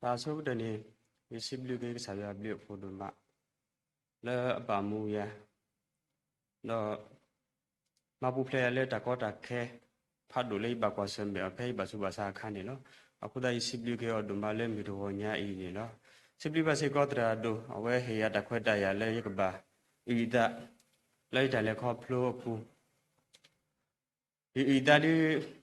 တၢ်ဆိကတၢၢ်န့ၣ် ယစံးဘျုးက့ၤကစၢ်ယွၤအဘျုးအဖှိၣ်ဒိၣ်မး လၢအဘၣ်မူယၤ ဒီး မၤပူၤဖျဲးယၤလၢတၢ်ကီတၢ်ခဲ ဖးဒိၣ်လၢယဘၣ်ကွၢ်ဆၢၣ်မဲာ်အီၤ ဖဲယဘၣ်ဆူးဘၣ်ဆါအခါန့ၣ်လီၤ. အဃိသတးယစံးဘျုးက့ၤအီၤဒိၣ်မးလၢမုၢ်တဂီၤညါအံၤန့ၣ်လီၤ. စံးဘျုးဘၣ်စ့ၢ်ကီးသရၣ်ဒိၣ် အဝဲဟ့ၣ်ယၤတၢ်ခွဲးတၢ်ယာ်လၢယကဘၣ်အုၣ်အသး လၢယတၢ်လဲၤခီဖျိအပူၤ ယအုၣ်အသးဒ်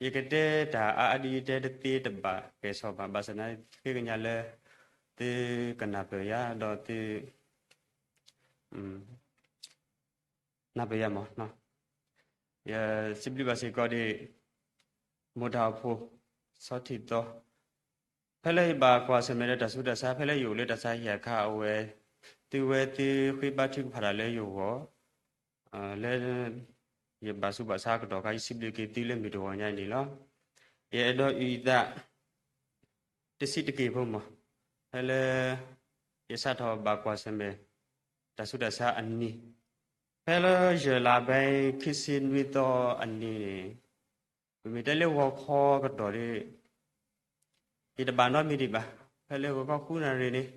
ယကတဲတၢ်အါအါဒ်ယတဲတသ့တဘၣ်ကဲၣ်ဆိးဘၣ်, ဘၣ်ဆၣ်သနာ်က့ ဃ့ကညးလၢ သုကနၢ်ပၢၢ်ယၤ ဒီးသု နၢ်ပၢၢ်ယၤမး, ယစံးဘျုးဘၣ်စ့ၢ်ကီးဒ် မိၢ်တၢ်အိၣ်ဖှိၣ် စီၤထံးသီ ဖဲလၢယဘၣ်ကွၢ်ဆၢၣ်မဲာ်ဒီးတၢ်ဆူးတၢ်ဆါ ဖဲလၢယအိၣ်လၢတၢ်ဆါဟံၣ်အခါ အဝဲ သုဝဲသုဃ့ဘါထုကဖၣ်တၢ်လၢယဂီၢ် လၢ ယဘၣ်ဆူးဘၣ်ဆါကတီၢ်ခါ ယစံးဘျုးက့ၤသုလၢမုၢ်တဂီၤညါအံၤန့ၣ်လီၤ. ယအဲၣ်ဒိးအုၣ်အသး တဆံးတက့ၢ်ဖိမး, ဖဲလၢ ယစးထီၣ်ဘၣ်ကွၢ်ဆၢၣ်မဲာ် တၢ်ဆူးတၢ်ဆါအနံၤ, ဖဲလၢယဲၢ်လါဘဲခံဆံနွံသီအနံၤန့ၣ်, ပမ့ၢ်တဲလၢဂီၤခီကတီၢ်ဒီး ယတဘၣ်နီတမံၤဒံးဘၣ်, ဖဲလၢဂီၤခီဃုနၣ်ရံၣ်န့ၣ်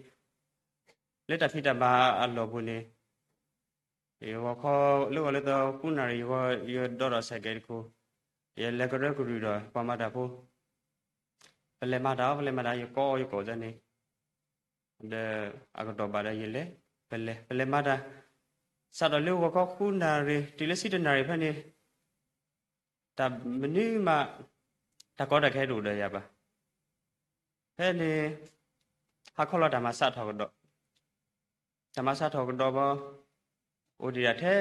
လၢတၢ်ဖံးတၢ်မၤအလီၢ်ပူၤန့ၣ် ဂီၤခီလၢဂီၤလၢသီဃုနၣ်ရံၣ် ယဝဲ ယဒိးဒီးစဲးကဲးတခိၣ်, ယလဲၤကရၢကရိဒီးပှၤမၤတၢ်ဖိ, ပလဲၤမၤတၢ်အီၤ ပလဲၤမၤတၢ် ယကိးယကိးန့ၣ်, ဒီးအကတီၢ်ဘၣ်ဒီးယလဲၤ, ပလဲၤ ပလဲၤမၤတၢ်, စးထီၣ်လၢဂီၤခီဃုနၣ်ရံၣ် တုၤလၢဆံတၢနၣ်ရံၣ်ဖဲန့ၣ် တၢ်မနုၤမး တၢ်ကီတၢ်ခဲတအိၣ်ဒီးယၤဘၣ်. ဖဲန့ၣ် ဟါခီလီၤတၢ်မၤစးထီၣ်ကဒီး, တၢ်မၤစးထီၣ်ကဒီးဘၣ်, အိၣ်ဒံးဒၣ်ထဲ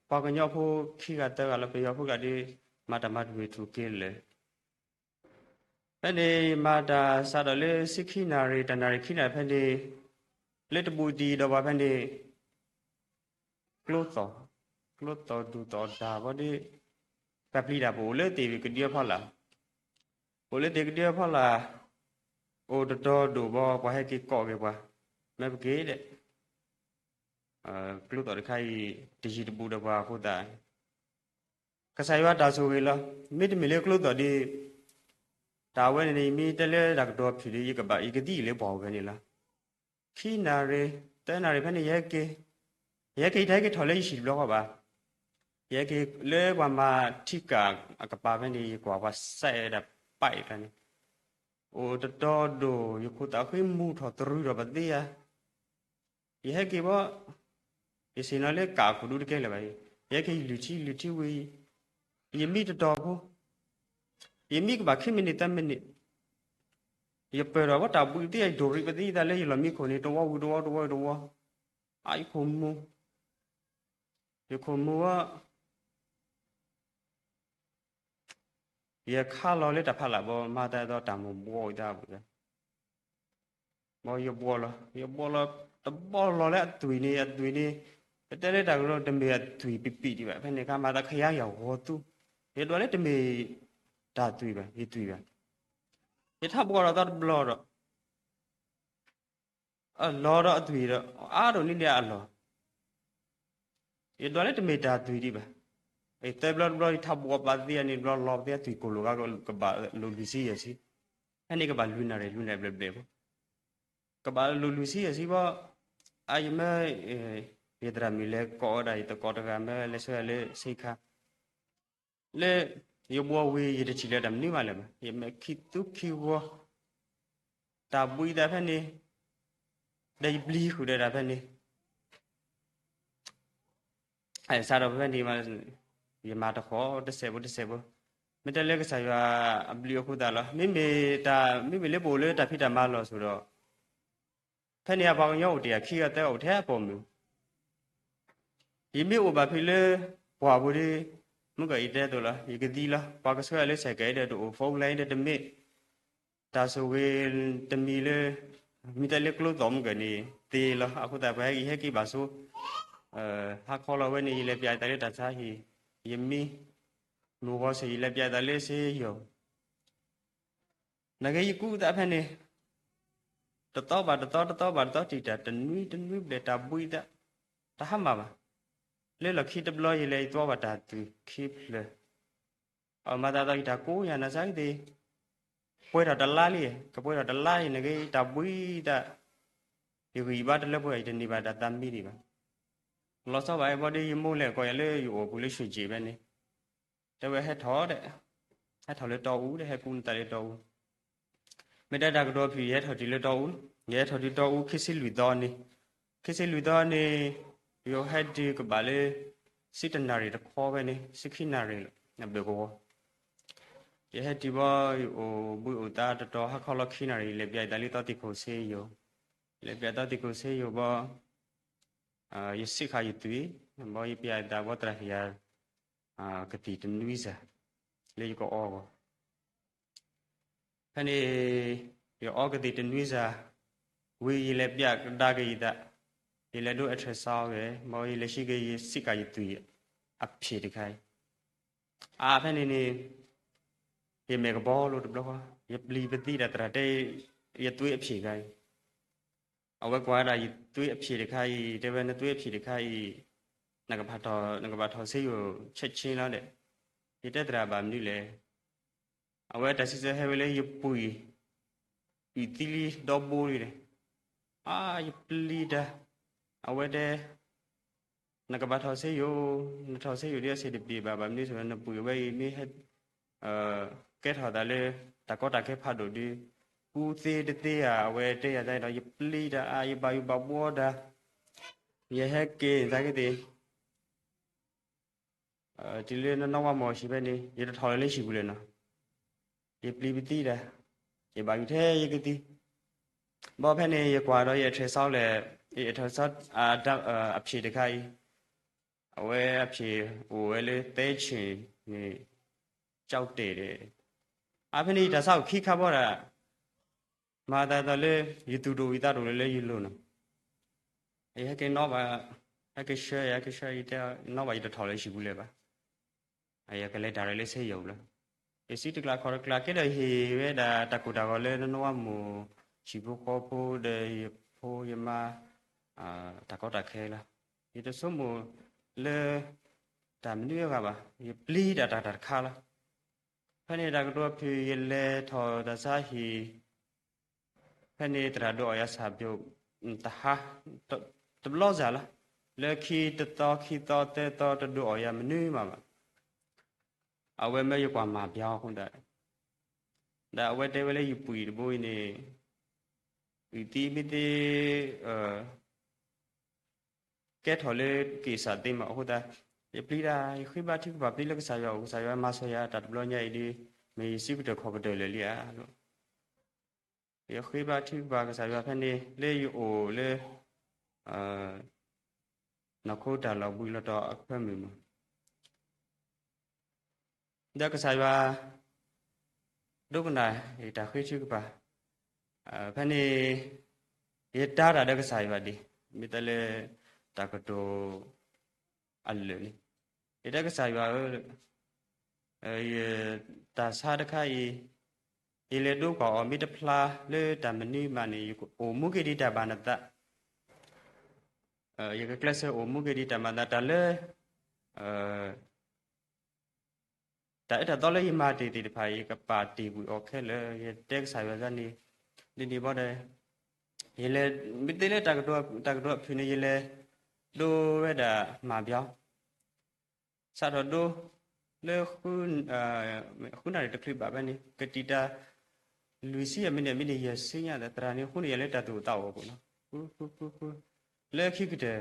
ပှၤကညီဖိခံဂၤသၢဂၤလၢပယီၤဖိဂၤဒီး မၤတၢ်မၤတမုာ်ထူၣ်က့ၤလၢာ် ဖဲန့ၣ် ယမၤတၢ်စးထီၣ်လၢဆံခံနၣ်ရံၣ် တၢ်နၣ်ရံၣ်ခံနၣ်ရံၣ်ဖဲန့ၣ်, လၢတဘူးတံၢ်ဒီးပှၤဖဲန့ၣ် ကျိသီၣ်, ကျိသီၣ်ဒူၣ်သီၣ်ဒၣ်ဘၣ်ဒီး ပပျံၤတၢ် ပအိၣ်လၢသ့ၣ်ကဒုအဖီလာ်, ပအိၣ်လၢသ့ၣ်ကဒုအဖီလာ်, အိၣ်တတီၤဒိၣ်ဘၣ် ပှၤဟဲက့ၤကိးက့ၤပှၤ, မ့ၢ်ပက့ၤဒီး ကျိသီၣ်တခါအံၤ တယံၤတဘူးဒီးပှၤအဃိသတး ကစၢ်ယွၤတၢ်ဆိၣ်ဂ့ၤလီၤ. မ့တမ့ၢ်လၢကျိသီၣ်ဒီး တၢ်ဝဲန့ၣ်န့ၣ် ယမ့ၢ်တဲလၢတၢ်ကတိၤဖုၣ်ဒီး ယကဘၣ် ယကသံၣ်လၢပှၢ်အိၣ်ဖဲန့ၣ်လီၤ. ခံနၣ်ရံၣ် သၢနၣ်ရံၣ်ဖဲန့ၣ် ယဟဲက့ၤ, ယဟဲက့ၤ ယတဟဲက့ၤထီၣ်လၢယဟံၣ်တဘျီဃီဘၣ်. ယဟဲက့ၤလၢပှၤမၤထံကၣ်အကပၤဖဲန့ၣ် ယကွၢ်ပှၤစဲးဒီးပာ်အံၤဖဲန့ၣ်, အိၣ်တတီၤဒိၣ် ယခိၣ်သးဃ့မူထီၣ်တရူးထီၣ်ပသ့ဧါ ယဟဲက့ၤဘၣ်, ယဆ့ၣ်နီၤလၢကၣ်အခိၣ်ဒူတကဲလၢၤဘၣ်, ယဟဲက့ၤယလုၢ်ထံလုၢ်ထံဝံၤ, ယမံတတီၤဖိ, ယမံကဘၣ်ခံမံးနံးသၢမံးနံး, ယပၢၢ်ထီၣ်ဘၣ်တၢ်ဘှံးသ့ၣ် ယဒိၣ်ရံးပသ့ၣ်သးလၢယလီၢ်မံခိၣ်န့ၣ် တဝီဝံၤတဝီ တဝီဝံၤတဝီ, အါယခိၣ်မူ, ယခိၣ်မူဝဲ ယခါလီၤလၢတၢ်ဖးလၢ်ဘၣ် မၤသးဒီးတၢ်မိၣ်ဘှီအသးပူၤ, ဘၣ်ယဘှီလီၤ ယဘှီလီၤ တဘျီလီၤလၢအသွံၣ်န့ၣ် အသွံၣ်န့ၣ်, ပတဲလၢတၢ်ကရၢတမ့ၢ်အသွံၣ်ပံပံဒံးဘၣ် ဖဲန့ၣ်အခါမၤသးခါယၤယဂီၤသူ, ယဒွးလၢတမ့ၢ်တၢ်သွံၣ်ဘၣ် ယသွံၣ်ဘၣ်, ယထးဘှီလီၤသီတဘျီဒီး အလီၤဒီးအသွံၣ်ဒီး အါဒိၣ်န့ၢ်ဒံးအလီၢ်, ယဒွးလၢတမ့ၢ်တၢ်သွံၣ်ဒံးဘၣ်, သၢဘျီတဘျီ ယထးဘှီပာ်သ့န့ၣ် တဘျီလီၤပသ့အသွံၣ်ကိၢ်လိာ်ဂၤ ကဘၣ်လိာ်လွံၢ်ဆံယဲၢ်ဆံ, ဖဲန့ၣ်ကဘၣ်လွံၢ်နၣ်ရံၣ် လွံၢ်နၣ်ရံၣ်ဘျဲၣ်ဘျဲၣ်ဖိ, ကဘၣ်လိာ်လွံၢ်ဆံယဲၢ်ဆံဘၣ်, အါယမ့ၢ် ယသရၣ်မုၣ်လဲၤကိးဝဲဒၣ် ယသကိးတဂၤမ့ၢ်လဲၤဆှၢယၤလၢဆ့ခါ လၢ ယဘှီဝံၤ ယတထံၣ်လၢၤတၢ်မနုၤမးလၢၤဘၣ်, ယမဲာ်ခံသူခံဂီၤ, တၢ်ဘှံးသးဖဲန့ၣ်, ဒီးယပျံၤဃုာ်ဒီးတၢ်ဖဲန့ၣ်, စးထီၣ်ဖဲန့ၣ်, ယမၤတဃီၤတစဲးဖိတစဲးဖိ, မ့ၢ်တဲလၢကစၢ်ယွၤအဘျုးအဃိသတးလီၤ. မ့မ့ၢ်တၢ် မ့မ့ၢ်လၢပအိၣ်လၢတၢ်ဖံးတၢ်မၤလီၢ်စိၤဒီး ဖဲန့ၣ်အပှၤကညီအိၣ်တ့ၢ်အခံဂၤသၢဂၤ အိၣ်ထဲအပိာ်မုၣ်, ယမ့ၢ်အိၣ်ဘၣ်ဖဲလၢ ပှၢ်ပူၤဒီး မုၢ်ကီၢ်အံၤတဲသိးလီၤ ယကသံလီၤ. ပှၤကဆှၢယၤလၢ ဆိုင်ကယ် ဒီးတအိၣ် phone line ဒီးတမ့ၢ်, တၢ်ဆိၣ်ဂ့ၤတမံၤလၢ မ့ၢ်တဲလၢကျိသီၣ်မုၢ်ကီၢ်န့ၣ် သ့လီၤ. အဃိသတး ပှၤဟဲက့ၤဟဲက့ၤဘၣ်ဆိ ဟါခီလီၤဝဲန့ၣ် ယလဲၤပၠးယသးလၢတၢ်ဆါဟံၣ်, ယမံ, မုၢ်ဂီၤဆၢၣ် ယလဲၤပၠးယသးလၢစ့ယိၤ နာ်က့ယကူသးဖဲန့ၣ်, တသီဘၣ်တသီ တသီဘၣ်တသီ တံာ်တာ် တနွံတနွံဘျဲၣ် တၢ်ဘှံးသး, တဟါမၢ်ဘၣ်. လၢလီၢ်ခံတဘျီ ယလဲၤယသွီဘၣ်တၢ်သွံၣ်ခံဖျၢၣ်, အမၤသးဒီးယတၢ်ကိးယၤနၤစၢ်ကသ့ၣ်, ပှဲၤထီၣ်တလါလံ, ကပှဲၤထီၣ်တလါအံၤ နက့တၢ်ဘှံးတၢ်, ယဂံၢ်ယဘါတလၢပှဲၤ ယတန့ၢ်ဘၣ်တၢ်သးမံဒံးဘၣ်. လီၤဆီဘၣ်အံၤ ဘီဒ်ယမိၢ်လဲၤကိးယၤလၢ ယအိၣ်ပူၤလၢ ရွှေကျင် ဖဲန့ၣ်, တဲဝဲဟဲထီၣ်ဒီး, ဟဲထီၣ်လၢတီအူဒီး ဟဲကူနသးလၢတီအူ. မ့ၢ်တဲတၢ်ကတိၤဖုၣ် ယဟဲထီၣ်တုၤလၢတီအူ, ယဟဲထီၣ်တုၤတီအူ ခံဆံလွံၢ်သီန့ၣ်, ခံဆံလွံၢ်သီန့ၣ်, ယဟဲတုၤကဘၣ်လၢ ဆံတနၣ်ရံၣ်တခီဖဲန့ၣ်, ဆံခံနၣ်ရံၣ်လီၤ အဘၢၣ်ကဝီၤ. ယဟဲတုၤဘီ ယအိၣ်ဘှံးအိၣ်သါတတီၤ ဟါခီလီၤခံနၣ်ရံၣ် လဲၤပျးယသးလၢသီသံၣ်ခိၣ်ဆ့ယိၤ, လဲၤပျးသီသံၣ်ခိၣ်ဆ့ယိၤဘီ ယစံးဃာ်ယသွံၣ်, ဘီယပျးယသးဘီ သရၣ်ဟ့ၣ်ယၤ ကသံၣ်တနွံစၢ် လၢယကအီဂီၢ်. ဖဲန့ၣ် ယအီကသံၣ်တနွံစၢ်, ဝံၤယလဲၤပျးကဒါက့ၤယသး, ယလဲၤဒိ ultrasound ဂ့ၤ, ဘီယလဲၤဆံက့ၤ ယစံးဃာ်ယသွံၣ်အဖျၢၣ်တခါအံၤ, အါဖဲန့ၣ်န့ၣ် ယမဲာ်ကဘီလိတဘျီဃီ, ယပျံၤပသံတၢ်သရၣ်တဲ ယသွံၣ်အဖျၢၣ်တခါအံၤ, အဝဲကွၢ်ဝဲဒၣ်ယသွံၣ်အဖျၢၣ်တခါအံၤ တဲဝဲ နသွံၣ်အဖျၢၣ်တခါအံၤ နကဘၣ်ထီၣ်, နကဘၣ်ထီၣ်ဆ့ယိၤ ချက်ချင်း လီၤဒီး, ယတဲသရၣ်ဘၣ်မနုၤလဲၣ်. အဝဲတၢ်စံးဆၢဟဲဝဲလၢယပှံၤ အုၣ်သံလံဒီဘိလံန့ၣ်, အါ ယပျံၤတၢ်, အဝဲတဲ နကဘၣ်ထီၣ်ဆ့ယိၤ, နထီၣ်ဆ့ယိၤဒ်အဆ့တပျ့ၤဘၣ်, ဘၣ်မနုၤအဃိ နပှံၤအဝဲအံၤမ့ၢ်ဟဲ ကဲထီၣ်သးလၢ တၢ်ကီတၢ်ခဲဖးဒိၣ်ဒီး ကူသ့တသ့ဧါ, အဝဲတဲယၤတၢ်ဒီး ယပျံၤတၢ်အါ, ယဘၣ်ယိၣ်ဘၣ်ဘှီတၢ်, ယဟဲက့ၤသးက့ၤသ့ၣ် တုၤလၢနီၢ်နီၢ်ဝါမီၤဆံးဖဲန့ၣ် ယတထီၣ်လၢၤလၢဟံၣ်ပူၤလဲၣ်နီၤ, ယပျံၤပသံတၢ်, ယဘၣ်ယိၣ်ထဲယကသံ, ဘီဖဲန့ၣ် ယကွၢ်ဒီးယ ultrasound လဲၣ်, ယ ultrasound အဖျၢၣ်တခါအံၤ, အဝဲအဖျၢၣ်အိၣ်ဝဲလၢသၢဆံန့ၣ် ကၠီတဲာ်ဒီး, အါဖဲန့ၣ် ယတၢ်ဆါအိၣ်ခံခါဘီဒၣ်, မၤသးဒ်သိးလၢ ယသူၣ်ဒိၣ်ဝံၤသးဒိၣ်လၢလၢယလိၤနီၤ, ယဟဲက့ၤနီၣ်ဘၣ်, ဟဲက့ၤဆှၢယၤ, ဟဲက့ၤဆှၢယၤ တဲနီၣ်ဘၣ် ယတထီၣ်လၢဟံၣ်ပူၤလၢၤဘၣ်, ယကလဲၤတၢ်ရဲၣ်လၢဆ့ယိၤပူၤလီၤ. ယစံးတကျးခီၣ်တကျး ကဲဒီးဟ့ၣ်ဝဲဒၣ်တၢ်ကိၢ်တၢ်ဂီၤလၢနီၢ်နီၢ်ဝါမီၤဆံးဖိဃီဖိဒီးယဖိယမါ တၢ်ကီတၢ်ခဲလီၤ. ယတဆိကမိၣ်လၢ တၢ်မနုၤအဂၤဘၣ်, ယပျံၤတၢ်တၢ်တခါလီၤ. ဖဲန့ၣ်တၢ်ကတိၤဖုၣ် ယလဲၤထီၣ်တၢ်ဆါဟံၣ်, ဖဲန့ၣ်သရၣ်ဒိးအီၣ်ယၤဆၣ်ဘျိး, တဟါ, တဘျီစၢ်လီၤ, လၢခံတသီခံသီသၢသီတဒိးအီၣ်ယၤမနုၤမးဘၣ်. အဝဲမၢယကွၢ်မၤဘျီအဃိသတး, ဒီးအဝဲတဲဝဲလၢယပှံၤတဘိအံၤန့ၣ် အုၣ်သံမ့ၢ်သ့ ကဲထီၣ်လၢက့ၣ်စးသ့မးအဃိသတး, ယပျံၤတၢ် ယဃ့ဘါထုကဖၣ် ပျံၤလၢကစၢ်ယွၤအိၣ်, ကစၢ်ယွၤမၤစၢၤယၤတၢ်တဘျီညါအံၤဒီး မ့ၢ်ယစုကတၢၢ်ခီၣ်ကတၢၢ်လၢာ်လံဧါ. ယဃ့ဘါထုကဖၣ်ကစၢ်ယွၤဖဲန့ၣ် လၢယအိၣ်လၢ နီၢ်ခိတၢ်လီၤဘှံးလီၤတီၤအဖၢမုၢ်မး, ဒီးကစၢ်ယွၤ ဒိကနၣ်ယတၢ်ဃ့ထုကဖၣ်, ဖဲန့ၣ် ယတၢ်တၢ်ဒီးကစၢ်ယွၤဒံး မ့ၢ်တဲလၢ တၢ်ကတိၤအလၢာ်န့ၣ်, ယတဲကစၢ်ယွၤဧၢ, တၢ်ဆါတခါအံၤ ယလဲၤဒိကွၢ်အီၤမ့ၢ်တဖျါလၢတၢ်မနုၤမးန့ၣ် ယကအိၣ်မူက့ၤဒံးတၢ်ဘၣ်နသး, ယကကျဲးစၢးအိၣ်မူက့ၤဒံးတၢ်ဘၣ်နသး တၢ်လၢ တၢ်အၢတၢ်သီလၢယမၤတ့ၢ်သ့ၣ်တဖၣ် ယကပာ်တ့ၢ်ကွံာ်အီၤခဲလၢာ် ယတဲကစၢ်ယွၤန့ၣ်, ဒ်န့ၣ်ဘၣ်ဒီး ယလဲၤ မ့ၢ်သ့လၢတၢ်ကတိၤအဖုၣ်န့ၣ် ယလဲၤဒိဝဲဒၣ်မၤဘျီ စးထီၣ်ဒိ လၢ ဃုနၣ်ရံၣ်တချုးဘၣ်ဖဲန့ၣ် ကတံာ်တၢ် လွံၢ်ဆံအမံးနံး အမံးနံးယဲၢ်ဆံညါဒီး သရၣ်န့ၣ် ဃုန့ၢ်ယၤလၢတၢ်သူၣ်အိၣ်သးအိၣ်အပူၤလီၤ. ဃု ဃု ဃု ဃု လၢခံကတၢၢ်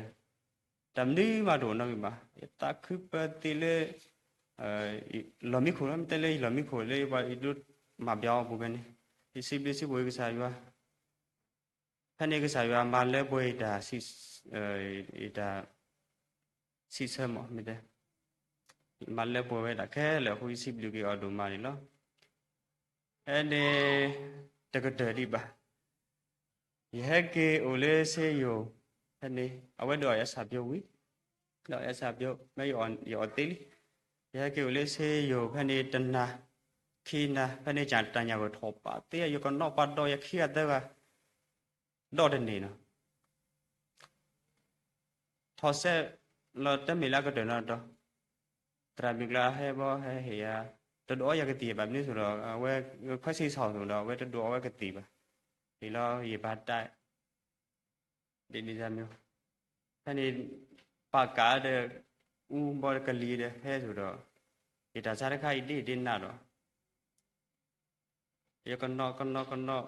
တၢ်မနုၤမးတအိၣ်နီတမံၤဘၣ်. ယသးခုပၢသ့လၢ လီၢ်မံခိၣ်လီၤ. မ့ၢ်တဲလၢယလီၢ်မံခိၣ်လၢယပှၤယဒိမၤဘျီအပူၤဖဲန့ၣ် ယစံးဘျုးစံးဖှိၣ်ကစၢ်ယွၤ ဖဲန့ၣ်ကစၢ်ယွၤမၤလၢပှဲၤယတၢ် ယတၢ်စံးဆၢမး မ့ၢ်တဲ မၤလၢပှဲၤဝဲဒၣ်ခဲလၢာ်အဃိ ယစံးဘျုးက့ၤအီၤဒိၣ်မးန့ၣ်လီၤ. ဖဲန့ၣ် တကတၢၢ်ဒံးဘၣ် ယဟဲက့ၤအိၣ်လၢစ့ယိၤ ဖဲန့ၣ် အဝဲဒိးအီၣ်ယၤဆၣ်ဘျိးဝံၤ ဒိးအီၣ်ယၤဆၣ်ဘျိး မ့ၢ်ယအီၣ်သ့လံ. ယဟဲက့ၤအိၣ်လၢစ့ယိၤ ဖဲန့ၣ်တနၤ ခံနၤ ဖဲန့ၣ် တၢ်ညၣ်ဂိၢ်ထီၣ်ပာ်သ့ ယကနီၣ်ပှၤဒီးယခံဂၤသၢဂၤ ဒီးတန့ၢ်နီၤ ထီၣ်စဲးလီၤတမ့ၢ်လၢအကတၢၢ်နီတတီၤ, သရၣ်မုၣ်ကျါဟဲဘီဟဲဟ့ၣ်ယၤ တဒိးအီၣ်ယၤကသံၣ်ဘၣ်. မနုၤအဃိဒီး အဝဲခွဲးစ့ၢ်ဆီၣ်အသိးဒီး အဝဲတဒိးအီၣ်ဝဲကသံၣ်ဘၣ်. လီၤယဘၣ်တၢ် ဒ်န့ၣ်မ့ၢ် ဖဲန့ၣ် ပာ်ကးဒီး အူဘီကလံၤဒီး ဖဲအသိးဒီး ယတၢ်ဆါတခါအံၤဒ့ၣ်ဒ့ၣ်နၢ်ဒီး ယကနီၣ်ကနီၣ်ကနီၣ်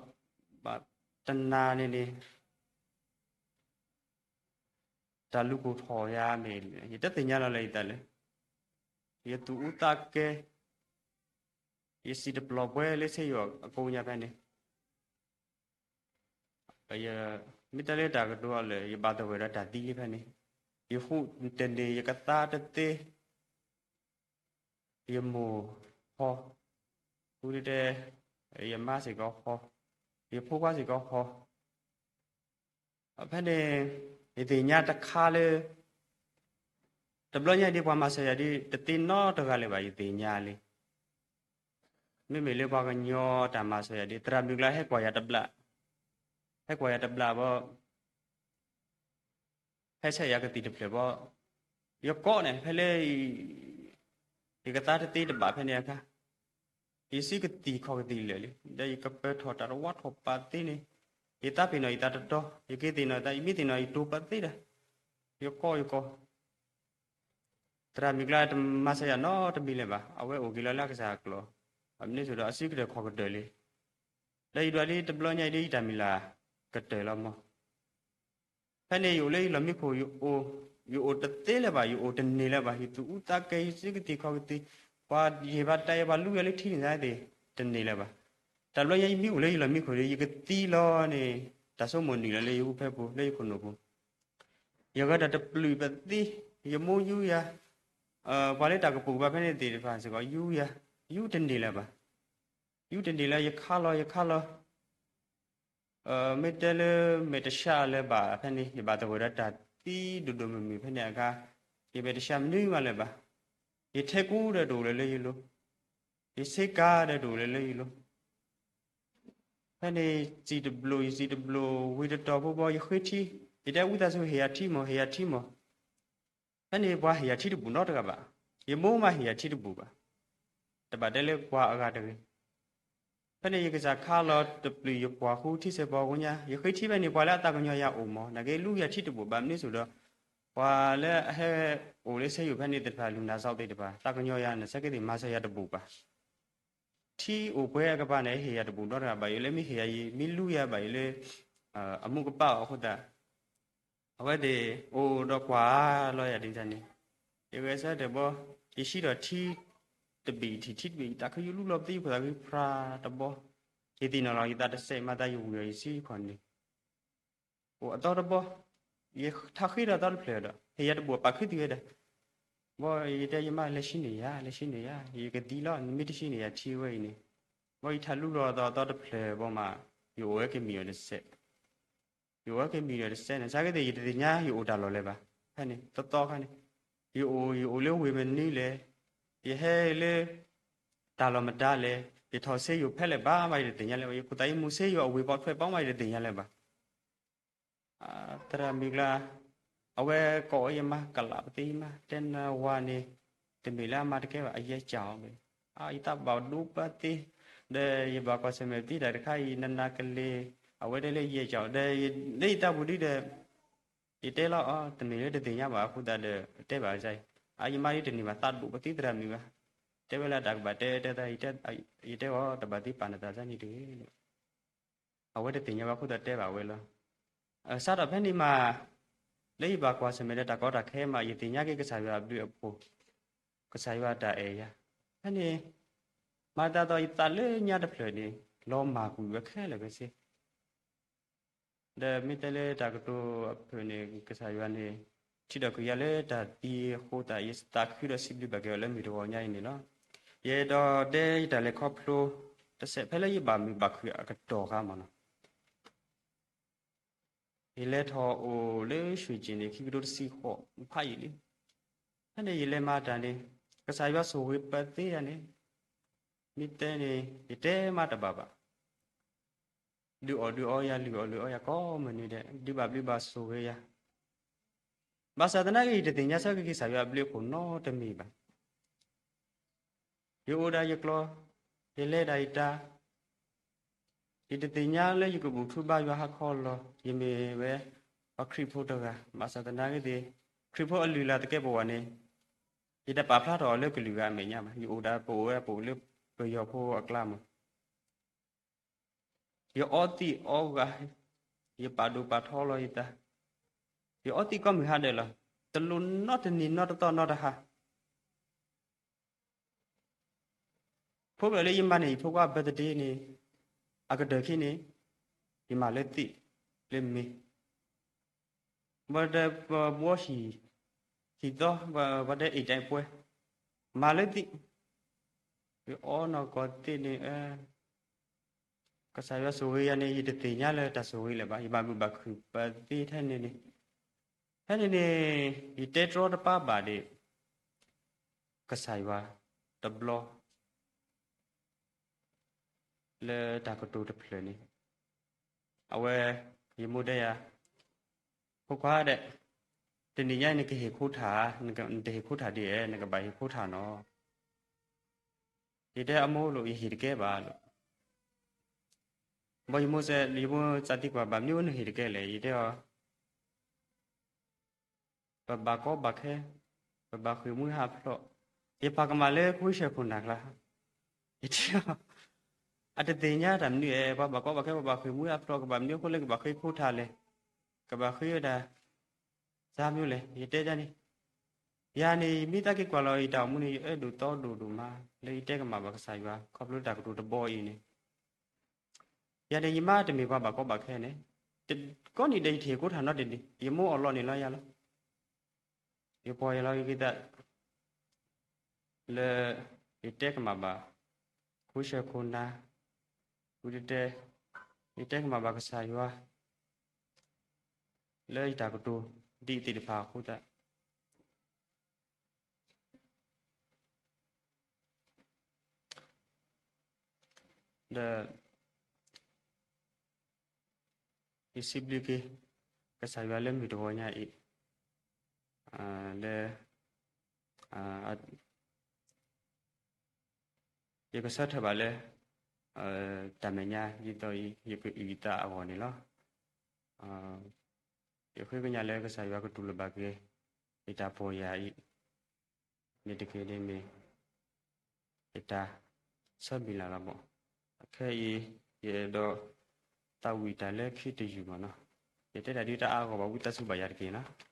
ဘၣ်တနၤန့ၣ်န့ၣ် တၢ်လူၤကိၢ်ထီၣ်ယၤမ့ၢ် ယတသ့ၣ်ညါလီၤလၢယသးလၢ ယသူၣ်အူသးကဲ ယစံၣ်တပျီၤပှဲၤလၢဆ့ယိၣ်အကိးညါဖဲန့ၣ် မ့ၢ်တဲလၢတၢ်ကတိၤအီၤလၢ ယဘၣ်သဂၢၢ်ဒီးတၢ်သံလံဖဲန့ၣ်, ယဃူတန့ၢ် ယကသါတသ့, ယမိၢ်ဟီ, ဃူတတဲ, ယမါစ့ၢ်ကီးဟီ, ယဖိခွါစ့ၢ်ကီးဟီ, ဖဲန့ၣ် ယသ့ၣ်ညါတခါလၢ တဘျီညါအံၤဒ်ပှၤမၤစၢၤယၤဒ် တသ့နီတဂၤလၢၤဘၣ် ယသ့ၣ်ညါလံ. မ့မ့ၢ်လၢပှၤကညီတၢ်မၤစၢၤယၤဒ် သရၣ်မုၣ်ကျါဟဲကွၢ်ယၤတဘျီ, ဟဲကွၢ်ယၤတဘျီဘီ ဟဲဆဲးယၤကသံၣ်တဖျၢၣ်ဘီ, ယကိးန့ၣ် ဖဲလၢ ယကသါတသ့တဘၣ်ဖဲန့ၣ်အခါ, ယစုကသံၣ်ခီၣ်ကသံၣ်လၢာ်လံ, ဒီးယကပၢၤထီၣ်တၢ်တဝါထီၣ်ပာ်သ့န့ၣ်, ယသးပ့ၤနီၣ်ယသးတတီၤ, ယကသ့ၣ်နီၣ်သး ယမ့ၢ်သ့ၣ်နီၣ်ယတိၤပာ်သ့ဒီး, ယကိးယကိး သရၣ်မုၣ်ကျါတမၤစၢၤယၤနီတမံၤလၢၤဘၣ်, အဝဲအိၣ်က့ၤလီၤလၢအကစၢ်အကျိာ်, အမနုၤအဃိဒီးအစုကတၢၢ်ခီၣ်ကတၢၢ်လံ. ဒီးယဒွးလံတဘျီညါအံၤဒ်ယတၢ်မံၤလၢ်ကတၢၢ်လီၤမး. ဖဲန့ၣ်ယအိၣ်လၢယလီၢ်မံခိၣ်, ယအိၣ်တသ့လၢၤဘၣ်, ယအိၣ်တန့ၢ်လၢၤဘၣ်, ယသူၣ်အူသးကဲ ယစုကသံၣ်ခီၣ်ကသံၣ်, ပှၤယဲၢ်ဘၣ်တၢ်ယဲၢ်ဘၣ်လူၤယၤလၢထံန့ၣ်သ့ၣ် တန့ၢ်လၢၤဘၣ်. တဘျီညါယမ့ၢ်အိၣ်လၢယလီၢ်မံခိၣ်ဒီး ယကသံလီၤန့ၣ်, တၢ်ဆိကမိၣ်နုာ်လီၤလၢယဟူဖဲပူၤ လၢယခိၣ်နူာ်ပူၤ, ယဂဲၤတၢ်တပျုာ်ပသ့, ယမိၢ်ယူယၤ, ပှၤလၢတၢ်ကပိာ်ကပၤဖဲန့ၣ်သ့ၣ်တဖၣ်စ့ၢ်ကီး ယူယၤ, ယူတန့ၢ်လၢၤဘၣ်. ယူတန့ၢ်လၢၤ ယခါလီၤ ယခါလီၤ မ့ၢ်တဲလၢမဲာ်တဆှးလၢၤဘၣ်ဖဲန့ၣ် ယဘၣ်သဂၢၢ်ဒီးတၢ်သံဒိၣ်ဒိၣ်မုၢ်မုၢ်ဖဲန့ၣ်အခါ, ယမဲာ်တဆှးမနုၤမးလၢၤဘၣ်. ယထဲကူဒီးတအိၣ်လၢၤလၢယလိၤ, ယဆ့ကၤဒီးတအိၣ်လၢၤလၢယလိၤ, ဖဲန့ၣ် စံၣ်တဘျိး ယစံၣ်တဘျိး ဝံၤတတီၤဖိဘီ ယဃ့ထံ, ယတဲဝံသးစူၤ ဟ့ၣ်ယၤထံမး ဟ့ၣ်ယၤထံမး. ဖဲန့ၣ်ပှၤဟ့ၣ်ယၤထံတဘူးနီတဂၤဘၣ်, ယမိၢ်မးဟ့ၣ်ယၤထံတဘူးဘၣ်. တဘၣ်တဲလၢပှၤအဂၤတဂ့ၤ. ဖဲန့ၣ်ယကစၢ်ခါလီၤတပျုာ် ယကွၢ်ဃုထံဆဲးပီၤကိညါ, ယဃ့ထံဖဲန့ၣ် ပှၤလၢအသးကညီၤယၤအိၣ်မး, နာ်က့လူၤယၤထံတဘူးဘၣ် မနုၤအဃိဒီး ပှၤလၢအဟဲအိၣ်လၢဆဲးယိာ်ဖဲန့ၣ်သ့ၣ်တဖၣ် လူၤနၤစီသ့ၣ်တဖၣ် သးကညီၤယၤ နဆၢက့ၤသ့ၣ်မၤစၢၤယၤတဘူးဘၣ်. ထံအိၣ်ပှဲၤအကပၤန့ၣ် ဟ့ၣ်ယၤတဘူးနီတဂၤဘၣ်, ယလၢမ့ၢ်ဟ့ၣ်ယၤယံၤ မ့ၢ်လူၤယၤဘၣ်ယလၢ အမူကပၣ်အီၤအဃိသတး အဝဲသ့ၣ်အိၣ်ဒီးကွၢ်လီၤယၤဒ်န့ၣ်, ယဂဲၤဆၢထၢၣ်ဘီ, ယဆံးဒီးထံတဘ့ၣ်ထံၣ်ထံတဘ့ၣ် ယသးခုယလူလီၤပသံယခိၣ်သးခုဖျါတဘီ, ယသ့ၣ်နီၣ်လီၤယသးတစဲး မၤသးယဝံၤအီၤယစုခီၣ်န့ၣ် အိၣ်အသီတဘီ, ယထးဃ့ဒီးအသီတဖျၢၣ်ဒီး ဟ့ၣ်ယၤတဘူးပာ်ခုသံဝဲဒၣ်, ဘီယတဲယမါလဲၤဆံးန့ၢ်ယၤ လဲၤဆံးန့ၢ်ယၤ ယကသံလီၤ နမ့ၢ်တဆံးန့ၢ်ယၤထံဝဲအံၤန့ၣ်, ဘီယထးလူလီၤအသီအသီတဖျၢၣ်ဘီမး, ယအိၣ်ဝဲက့ၤမံအီၤတစဲး ယအိၣ်ဝဲက့ၤမံဒီးတစဲးန့ၣ် ဆၢက့ၤသ့ၣ် ယတသ့ၣ်ညါယအိၣ်တၢ်လီၢ်လၢၤဘၣ်. ဖဲန့ၣ် သီသီခါန့ၣ် ယအိၣ် ယအိၣ်လၢဝ့ၢ်မနုၤလဲၣ်, ယဟဲလၢ တၢ်လီၢ်မတၤလဲၣ်, ယထီၣ်ဆ့ယိာ်ဖဲလဲၣ်ဘၣ်မး ယတသ့ၣ်ညါလၢၤဘၣ်, ယခိၣ်သးယမူဆ့ယိာ်အဝ့ၢ်ပီထွဲဘၣ်မး ယတသ့ၣ်ညါလၢၤဘၣ်. သရၣ်မုၣ်ကျါ အဝဲကိးအီၤယမါ ကလးပသ့ယမါ တဲနဝၤန့ၣ် တမ့ၢ်လၢအမၤတကဲဘၣ် အယဲၢ်ကၠီအီၤဘၣ်, ယသးဘၣ်ဒိပသ့, ဒီးယဘၣ်ကွၢ်ဆၢၣ်မဲာ်ပသံတၢ်တခါအံၤ နနၤကလဲၤ, အဝဲတဲလၢယဲၢ်ကၠီအီၤ ဒီး လၢယသးပူၤဒ်ဒီး ယတဲလီၤအီၤ တမ့ၢ်လၢတသ့ၣ်ညါဘၣ်အဃိသတးဒီး တဲဘၣ်ကစၢ်အံၤ, အယမါဒ်တန့ၢ်ဘၣ်သးဒိၣ်ပသံသရၣ်မုၣ်ဘၣ်, တဲဝဲလၢတၢ်ကဘၣ်တဲတဲသး ယတဲအီၤ တဘၣ်သံပာ်နသးန့ၣ်တဂ့ၤ အဝဲတသ့ၣ်ညါဘၣ်အဃိသတးတဲဘၣ်ဝဲလီၤ. စးထီၣ်ဖဲန့ၣ်မး လၢယဘၣ်ကွၢ်ဆၢၣ်မဲာ်ဒီးတၢ်ကီတၢ်ခဲမး ယသ့ၣ်ညါက့ၤကစၢ်ယွၤအဘျုးအဖှိၣ်, ကစၢ်ယွၤတၢ်အဲၣ်ယၤ, ဖဲန့ၣ် မၤသးဒ်သိးယသးလၢညါတဖျၢၣ်န့ၣ် လီၤမၢ်ကွံာ်ဝဲခဲလၢာ်ခဲဆ့ ဒီးမ့ၢ်တဲလၢတၢ်ကတိၤအဖျၢၣ်န့ၣ် ကစၢ်ယွၤန့ၣ် ထံၣ်ဒီးကွံာ်ယၤလၢတၢ်သံအဃိသတး ယသးခုဒီးစံးဘျုးဘၣ်က့ၤအီၤလၢမုၢ်တဂီၤညါအံၤန့ၣ်လီၤ. ယအဲၣ်ဒိးတဲယတၢ်လဲၤခီဖျိတစဲး ဖဲလၢယဘၣ်မုာ်ဘၣ်ခုၣ်အကတီၢ်ခါမးနီၤ ယလဲၤထီၣ်အိၣ်လၢ ရွှေကျင် န့ၣ် ခံကထိတဆံဃိးဖးယံာ်လံ. ဖဲန့ၣ်ယလဲၤမၤတၢ်န့ၣ် ကစၢ်ယွၤဆိၣ်ဂ့ၤပသ့ယၤန့ၣ် မ့ၢ်တဲန့ၣ် ယတဲမးတဘၣ်ဘၣ်. ဒုးအီၣ်ဒုးအီယၤ လုၢ်အီၣ်လုၢ်အီယၤကိးမုၢ်နံၤဒဲး ဒုးဘၣ်ဘျုးဘၣ်ဆိၣ်ဂ့ၤယၤ. ဘၣ်ဆၣ်သနာ်က့ ယတသ့ၣ်ညါဆၢက့ၤကစၢ်ယွၤအဘျုးအဖှိၣ်နီတမံၤဘၣ်. ယအိၣ်ဒၣ်ယကျိာ်, ယလဲၤဒၣ်ယတၢ်, ယတသ့ၣ်ညါလၢယကဘူၣ်ထူဘါယွၤဟါခီလီၤ. ယမ့ၢ်ဝဲပှၤခရံာ်ဖိတဂၤ, ဘၣ်ဆၣ်သနာ်က့သ့ၣ် ခရံာ်ဖိအလုၢ်အလၢ်သကဲးပဝးန့ၣ် ယတပာ်ဖျါထီၣ်အီၤလၢကလုာ်ဂၤအမဲာ်ညါဘၣ်. ယအိၣ်ဒၣ်ပအိၣ်ဝဲပအိၣ်လၢပယီၤဖိအကျါမး ယအီသံးအီဂၤ, ယပာ်ဒိၣ်ပာ်ထီလီၤယသး, ယအီသံးကိးမုၢ်ဟါဒဲးလီၤ. တလိၣ်နီတနံၤနီတသီနီတဟါ ဖိဖဲလၢယမၤန့ၢ်ယဖိခွါ birthday န့ၣ် အကတၢၢ်ခံန့ၣ် ယမၤလၢသ့ၣ်လၢမ့ၤ ပှၤတဘှီဟံၣ်သီ, ပှၤတအဲၣ်တၢ်အဲၣ်ပှဲၤ, မၤလၢသ့ၣ်, ယအီနီၢ်ကီၢ်သ့ၣ်န့ၣ် ကစၢ်ယွၤဆိၣ်ဂ့ၤယၤန့ၣ် ယတသ့ၣ်ညါလၢတၢ်ဆိၣ်ဂ့ၤလၢၤဘၣ်. ယဘၣ်ဘုၣ်ဘၣ်ခုၣ်ပသ့ထဲန့ၣ်န့ၣ်, ဖဲန့ၣ်န့ၣ် ယတဲတြီတပါဘၣ်ဒီး ကစၢ်ယွၤတဘျီ လၢတၢ်ကတိၤတဖျၢၣ်န့ၣ်, အဝဲ ယမိၢ်တဲယၤ, ဖိခွါဒဲး, တနံၤညါအံၤနကဟ့ၣ်ခိထၣ်, နတဟ့ၣ်ခိထၣ်ဒ်လဲၣ်, နကဘၣ်ဟ့ၣ်ခိထၣ်နီၤ. ယတဲအမိၢ်လိာ် ယဟ့ၣ်တကဲဘၣ်လိာ်. ဘီယမိၢ်စဲး, ယမိၢ်စးသံကွၢ် ဘၣ်မနုၤနဟ့ၣ်တကဲလဲၣ်. ယတဲအီၤ ပဘၣ်ကီဘၣ်ခဲ, ပဘၣ်ဃ့ၢ်မှံဟးဖျိး, ယပာ်ကမၣ်လၢခွံဆၢခိၣ်နၢ်ကျါ, ယတဲအီၤ, အတသ့ၣ်ညါတၢ်မနုၤအဲၣ်, ပှၤဘၣ်ကီဘၣ်ခဲ ပဘၣ်ဃ့ၢ်မှံဟးဖျိး ကဘၣ်မနုၤအဃိလၢကဘၣ်ဃ့ခိထၣ်လဲၣ်, ကဘၣ်ဃ့ဝဲဒၣ် စၢ်မနုၤလဲၣ်. ယတဲဒ်န့ၣ်, ယၤန့ၣ် ယမ့ၢ်သးက့ၤကွၢ်လီၤယတၢ်အိၣ်မူန့ၣ် ယအၢဒိၣ်သီဒိၣ်ဒိၣ်မး လၢယတဲကမၣ်ဘၣ်ကစၢ်ယွၤ ခီဖျိတၢ်ကတိၤတဘီအံၤန့ၣ် ယၤန့ၣ် ယမါတမ့ၢ်ပှၤဘၣ်ကီဘၣ်ခဲန့ၣ်, ကိးနံၤဒဲးယတဟ့ၣ်ခိထၣ်နီတနံၤ, ယမိၢ်အီၣ်လီၤန့ၣ်လီၤယၤလီၤ. ယပီၢ်ယလီၤဂ့ၤသး လၢ ယတဲကမၣ်ဘၣ် ခိဆၢခိနၤ, ဃုတတဲ, ယတဲကမၣ်ဘၣ်ကစၢ်ယွၤ လၢယတၢ်ကတိၤ ဒ်အသ့ၣ်တဖၣ်အဃိသတး ဒီး ယစံးဘျုးက့ၤ ကစၢ်ယွၤလၢမုၢ်တဂီၤညါအံၤ လၢ ယကဆၢထၢၣ်ဘၣ်လၢ တၢ်မဲာ်ညါ ဒ်သိးယကအုၣ်ယသးအဂီၢ်န့ၣ်လီၤ. ယဃ့ကညးလၢကစၢ်ယွၤကတူၢ်လိာ်ဘၣ်က့ၤ ယတၢ်ပီၢ်ယၢ်အံၤ န့ၣ်တက့ၢ်န့ၣ်မ့ၢ် ယတၢ်ဆၢမုၢ်လၢ်လီၤမး. အခဲအံၤ ယအဲၣ်ဒိး သးဝံၣ်တၢ်လၢခံတယုၢ်မးနီၤ. ယတဲတၢ်ဒ်တၢ်အါဂီၢ်ဘၣ် ဝံသးစူၤဘၣ်ယၤတက့ၢ်နီၤ.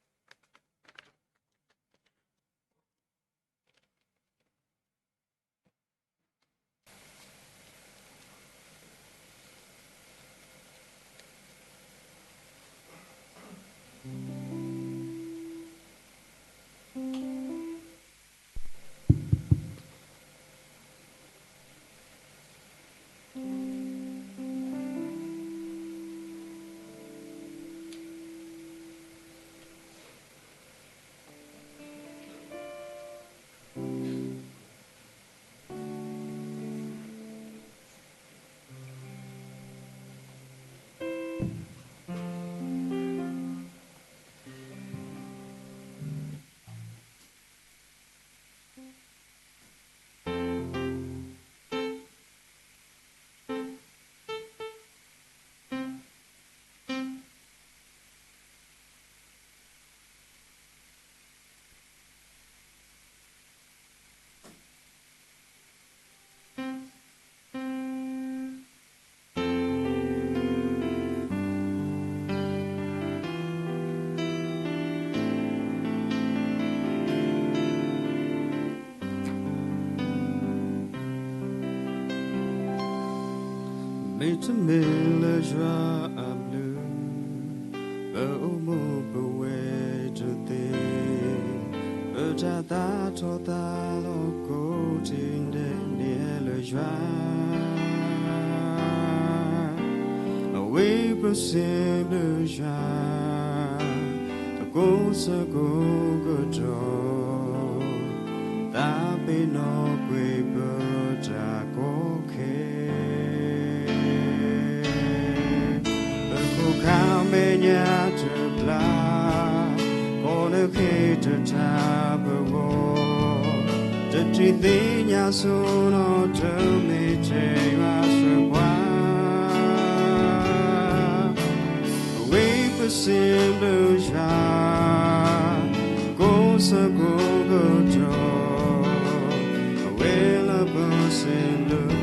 မ့တမ့ၢ်လၢယွၤအဘျုး ပအိၣ်မူပဝဲတသ့, ပတၢ်သးထီၣ်သးလီၤကိးထံၣ်ဒဲးန့ၣ်လၢယွၤ အဝဲပစံးဘျုးယွၤ အကိးဆၢကိးကတီၢ် သးပ့ၤနီၣ်ကွံာ်ပတၢ်ကီခဲ ပခိးခးမဲာ်ညါတဘျါ ကိးနဃ့ၢ်တထါပဂီၢ် တထံၣ်သ့ၣ်ညါဆိနီၤ တမ့ၢ်ထဲယွၤစၢၤပှၤ, အဝဲပစံးဘျုးယွၤ ကိးဆၢကိးကတီၢ်, အဝဲလၢပစံးဘျုး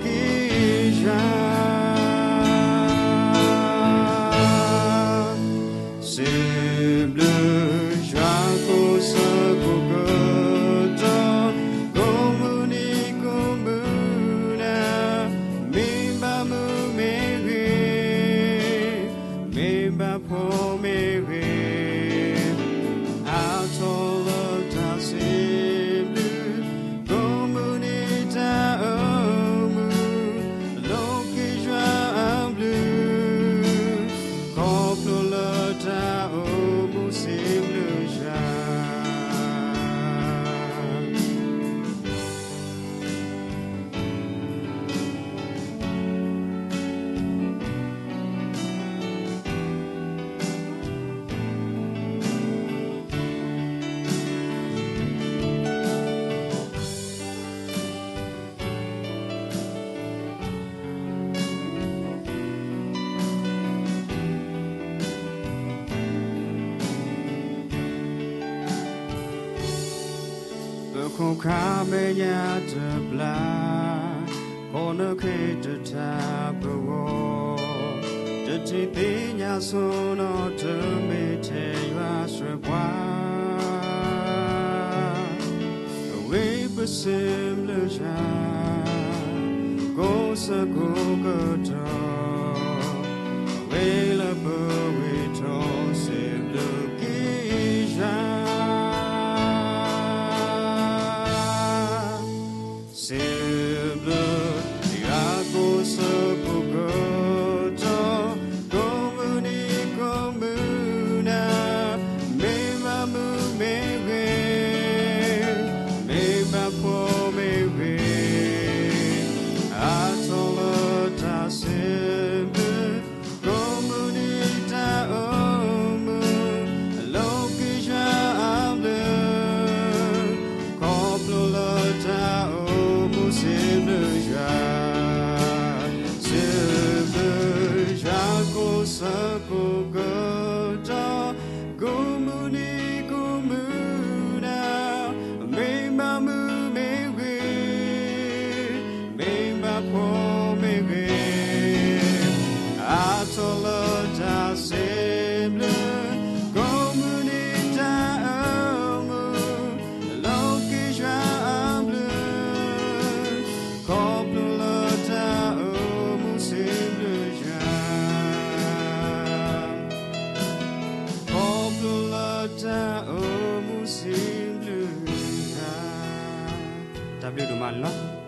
က့ၤယွၤ စံးဘျုးယွၤ ကိးဆၢကိးကတီၢ်, ကိးမုၢ်နံၤကိးမုၢ်နၤ, မ့ၢ်ဘၣ်မုာ်မ့ၢ်ဂ့ၤ, မ့ၢ်ဘၣ်ဖှီၣ်မ့ၢ်ဂ့ၤ, အါထီၣ်လၢတၢ်စံးဘျုး, ကိးမုၢ်နံၤတၢ်အိၣ်မူ, လိးက့ၤယွၤအဘျုး, ခီဖျိလၢတၢ်အိၣ်မူ စံးဘျုးယွၤ. ပခိးခါမဲာ်ညါတဘျါ, ကိးနၢ်ခဲတထါပဂီၢ်, တထံၣ်သ့ၣ်ညါဆိနီၤ တမ့ၢ်ထဲယွၤစၢၤပှၤ, အဝဲပစံးဘျုးယွၤ ကိးဆၢကိးကတီၢ်, အဝဲလၢပဂ့ၤထီၣ် စံးဘျုးက့ၤယွၤ. စံးဘျုးယွၤ ကိးဆၢကိးကတီၢ်, ကိးမုၢ်နံၤကိးမုၢ်နၤ, မ့ၢ်ဘၣ်မုာ်မ့ၢ်ဂ့ၤ, မ့ၢ်ဘၣ်ဖှီၣ်မ့ၢ်ဂ့ၤ, အါထီၣ်လၢတၢ်စံးဘျုး, ကိးမုၢ်နံၤတၢ်အိၣ်မူ, လိးက့ၤယွၤအဘျုး, ခီဖျိလၢတၢ်အိၣ်မူ စံးဘျုးယွၤ. စံးဘျုးယွၤ ကိးဆၢကိးကတီၢ်, ကိးမုၢ်နံၤကိးမုၢ်နၤ, မ့ၢ်ဘၣ်မုာ်မ့ၢ်ဂ့ၤ, မ့ၢ်ဘၣ်ဖှီၣ်မ့ၢ်ဂ့ၤ, အါထီၣ်လၢတၢ်စံးဘျုး, ကိးမုၢ်နံၤတၢ်အိၣ်မူ, လိးက့ၤယွၤအဘျုး, ခီဖျိလၢတၢ်အိၣ်မူ စံးဘျုးယွၤ. ခီဖျိလၢတၢ်အိၣ်မူ စံးဘျုးယွၤ. တၢ်ဘျုးဒိၣ်မးန့ၣ်လီၤ.